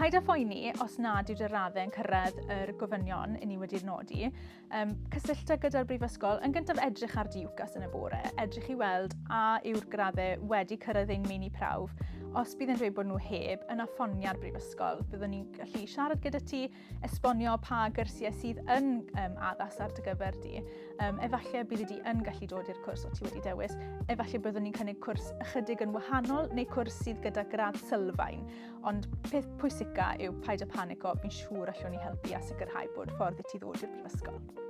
Paid â phoeni os nad yw dy raddau yn cyrraedd yr gofynion i ni wedi'r nodi. Um, cysyllta gyda'r brifysgol, yn gyntaf edrych ar dy UCAS yn y bore, edrych i weld a yw'r graddau wedi cyrraedd ein meini prawf. Os bydd yn dweud bod nhw heb, yna ffonia'r brifysgol. Byddwn ni'n gallu siarad gyda ti, esbonio pa gyrsiau sydd yn um, addas ar dy gyfer di. Um, efallai bydd di yn gallu dod i'r cwrs o ti wedi dewis. Efallai byddwn ni'n cynnig cwrs ychydig yn wahanol neu cwrs sydd gyda gradd sylfaen. Ond peth pwysica yw paid â panico, fi'n siŵr allwn ni helpu a sicrhau bod ffordd i ti ddod i'r brifysgol.